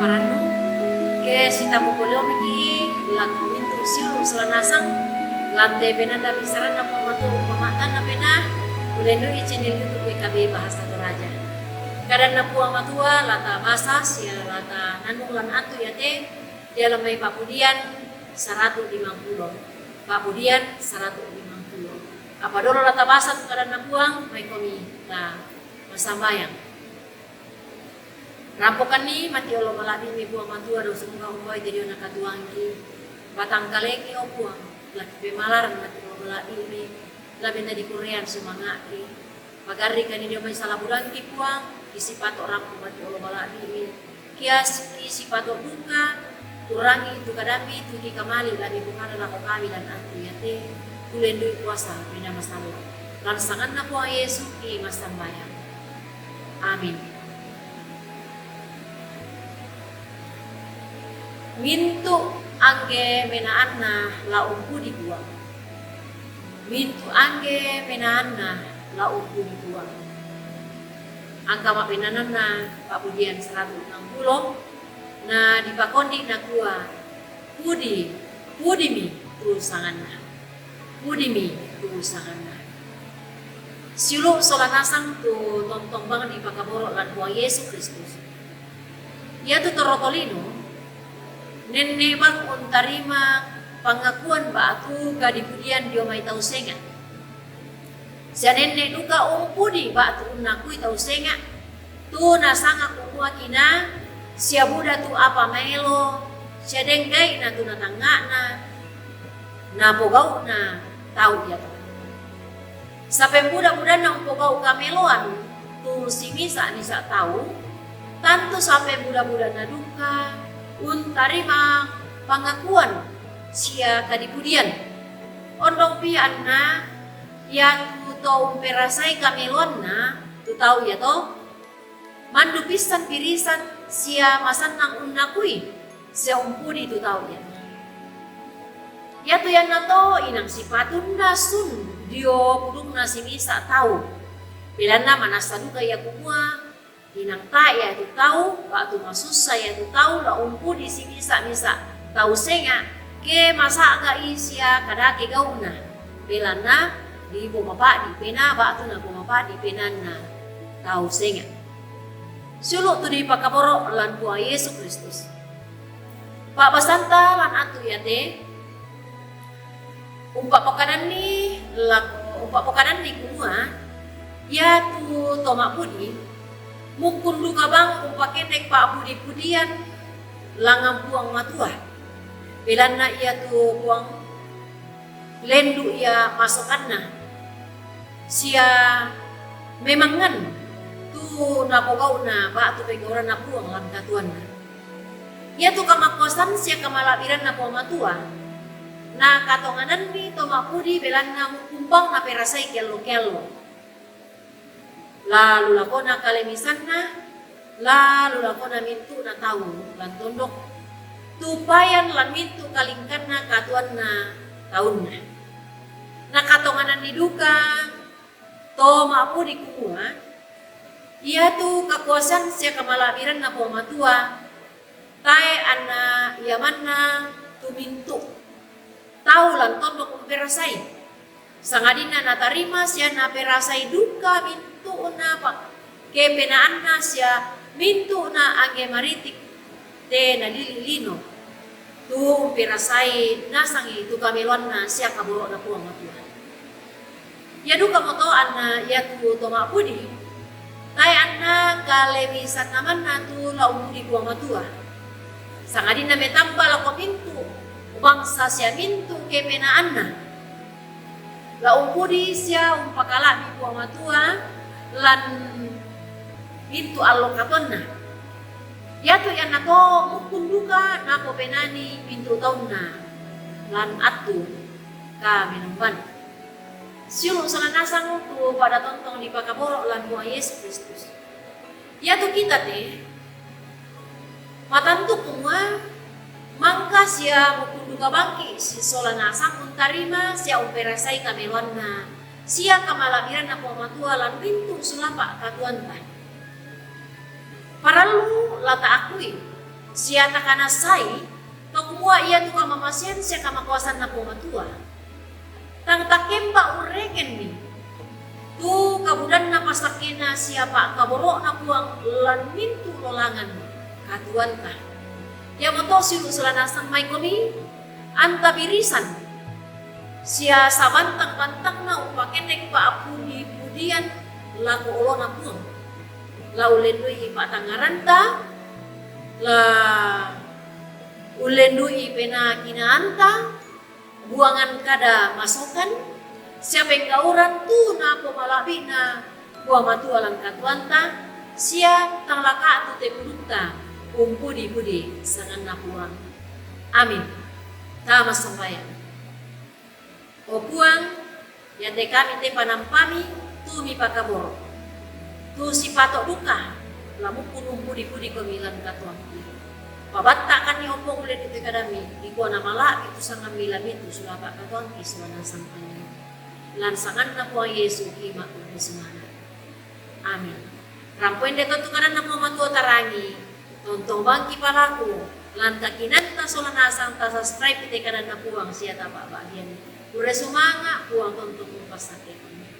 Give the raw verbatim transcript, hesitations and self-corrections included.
Parannu, ke sitamu poleo miki lako mintu siulu sola nasang, lante penanda bisaranna Puang Matua, umpama'tanna pena, ulendui channel YouTube W K B Bahasa Toraja. Kadanna Puang Matua, lata basa sia lata nannung lan antu iate, diala mai Pa'budian saratu limang pulo. Pa'budian saratu limang pulo. Apa dolo lata basa tu kadanna Puang, maikomi ta massambayang. Rampokanni mati olo mala'bi'mi Puang Matua, dosungka umpaui te dio nakatuangki. Patangkaleki o Puang, laki pemalarang mati olo mala'bi'mi, labenna dikureang sumanga'ki. Pagarrikani dio mai salaburangki Puang, kisipato rampo mati olo mala'bi'mi. Kias kisipato duka, kurangi tu kadammi tu kikamali lani Puangna lako kami lan antu iate, kulendui kuasa Pena Masalla. Lan sanganna Puang Yesu ki massambayang. Amin. Mintu angge menaanna la umpudi Puang. Mintu angge menaanna la umpudi Puang. Angka ma'benananna Pa'budian saratu limang pulo, na dipakondi nakua, pudi, pudimi tu sanganna. Pudimi tu sanganna. Siulu sola nasang tu tontong bang dipakaboro lan Puang Yesu Kristus. Iatu torro tolino, nenne bang untarima pangakuan ba'tu kadipudian dio mai tau senga. Sia nenne duka umpudi ba'tu unnakui tau senga, tu nasanga kumua kina, sia buda tu apa maelo, sia denggaina tu natangnga'na, napogau'na tau iato. Sampembuda-budanna umpogau' kameloan tu simisa-misa tau, tantu sampembuda-budanna duka untarima pangakuan sia kadipudian. Ondongpi anna iatu to umperasai kameloanna tu tau iato, mandu pissan pirisan sia masannang unnakui sia umpudi tu tau iato. Iatu iannato inang sipatunna sun dio pudukna simisa tau. Belanna manassa duka ia kumua, inang tae iatu tau, ba'tu masussa iatu tau la umpudi simisa-misa tau senga, ke masa'ga'i sia kadake gau'na. Belanna dipomapa'di pena ba'tu napomapa'di penanna tau senga. Siulu tu dipakaboro lan Puang Yesu Kristus. Pa'basanta lan antu iate, umpa'pokadanni lako, umpa'pokadanni kumua, iatu to ma'budi, mukkun duka bang umpakendek pa'budi-budian langngan Puang Matua. Belanna iatu Puang lendu ia masokanna, sia memangngan tu napogau'na ba'tu penggauranna Puang lan katuoanna. Iatu kamakuasan sia kamala'biranna Puang Matua, nakatongananni to ma'budi belanna mukkun bang naperasai keallo-keallo. Lalu lakona kalemisanna, lalu lakona mintu'na tau lan tondok, tu payan lan mintu' kalingkanna katuoanna taunna. Nakatongananni duka to ma'budi kumua, iatu kakuasan sia kamala'biranna Puang Matua, tae anna iamanna tu mintu' tau lan tondok umperasai, sangadinna natarima sia naperasai duka mintu'na pa-, kepenaanna sia mintu'na angge maritik te nalili lino, tu umperasai nasangi tu kameloanna sia kaboro'na Puang Matua. Ia dukamoto anna iatu to ma'budi, tae anna kalebisanna manna tu la umpudi Puang Matua, sangadinna metamba lako mintu' bangsa sia mintu' kepenaanna. La umpudi sia umpakala'bi Puang Matua lan mintu' allo katuoanna. Iatu iannato mukkun duka napopenani mintu' taunna lan attu kamenomban. Siulu' sola nasang tu pada tontong dipakaboro' lan Puang Yesu Kristus. Iatu kita te matantu kumua mangka sia mukkun duka bangki' sisola nasang untarima sia umperasai kameloanna sia kamala'biranna Puang Matua lan mintu' sulapa' katuoanta. Parallu la ta'akui, Sia takanassai, to kumua iatu kamamasean sia kamakuasanna Puang Matua. Tang takemba urrekenni tu kabudanna pasakkena sia pa'kaboro'na Puang lan mintu' lolangan katuoanta. Iamoto siulu' sola nasang maikomi, anta birisan sia sabantang-bantangna umpakendek pa'pudi-pudian lako olo'na Puang. La ullendu'i pa'tangngaranta, la ullendu'i penaa kinaanta, buangan kada masokan, sia penggauran tu napomala'bi'na Puang Matua lan katuoanta, sia tang laka'tu te pudutta umpudi-pudi sanganna Puang. Amin. Tama sambayang. O Puang, iate kami te panampami tu mipakaboro', tu sipato' duka, la mukkun umpudi-pudikomi lan katuoampi. Pabatta'kanni, o Puang, ullendu' te kadammi, dikua namala'bi tu sangammi lamitu sulapa' katuoampi sola nasang tangnga. Lan sanganna Puang Yesu ki ma'kurre sumanga'. Amin. Rampo inde to tu kadanna Puang Matua tarangi, tontong bangki palaku, lan kakinaanta sola nasang tasubscribe te kadanna Puang sia tapa'ba'gianni. Kurre sumanga', Puang tontong umpassakkekami.